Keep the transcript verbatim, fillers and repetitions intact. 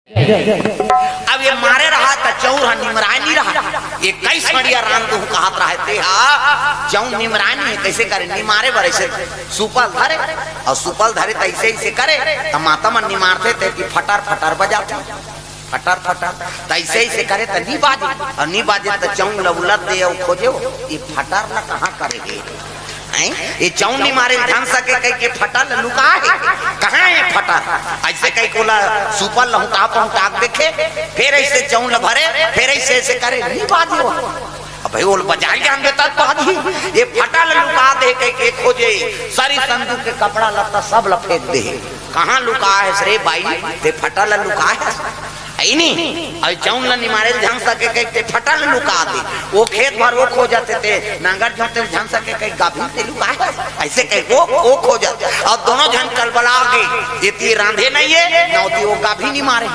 अब ये मारे रहा त चौर ह निमराय नहीं रहा। ये कई सड़िया रांध दूहूं कहत रहा हे, ते हा चौर निमराय नहीं हे, कइसे करे? निमारे बर अइसे सुपा ल धरे, अउ सुपा ल धरे त अइसे अइसे करे, त माता मन निमारथे ते कि फटर फटर बजाथे, फटर फटर। त अइसे अइसे करे त नी बाजे, अउ नी बाजे त चौर ल उलट दे अउ खोजे, ये फटर ल कहाँ करे हे? हैं? ये चौर निमारे ल धन सके कहिके फटर ल लुकाय हे। कहाँ हे फटर? अइसे कहिके ओला सुपा ल लहुटा पहुटा के देखे, फेर अइसे चौर ल भरे, फेर अइसे अइसे करे, नी बाजे वो। अब भाई, ओला बजाय जान देता त बाजही। ये फटर ल लुका दे कहिके खोजे, सरी संदूक के कपड़ा लत्ता सब ल फेंक दे हे। कहाँ लुकाय हस रे बाई, ते फटर ल लुकाय हस? अइ नी, अउ चौर ल निमारे ल धन सके कहिके ते फटर ल लुका दे। वो खेत भर वो खोजत हे, ते नांगर जोते ल धन सके कहिके गाभिन ते लुकाय हस? अइसे कहिके वो, वो खोजत हे। अउ दोनों झन कलबला गे, एती रांधे नहीं हे, न ओती वो गाभिन निमारे।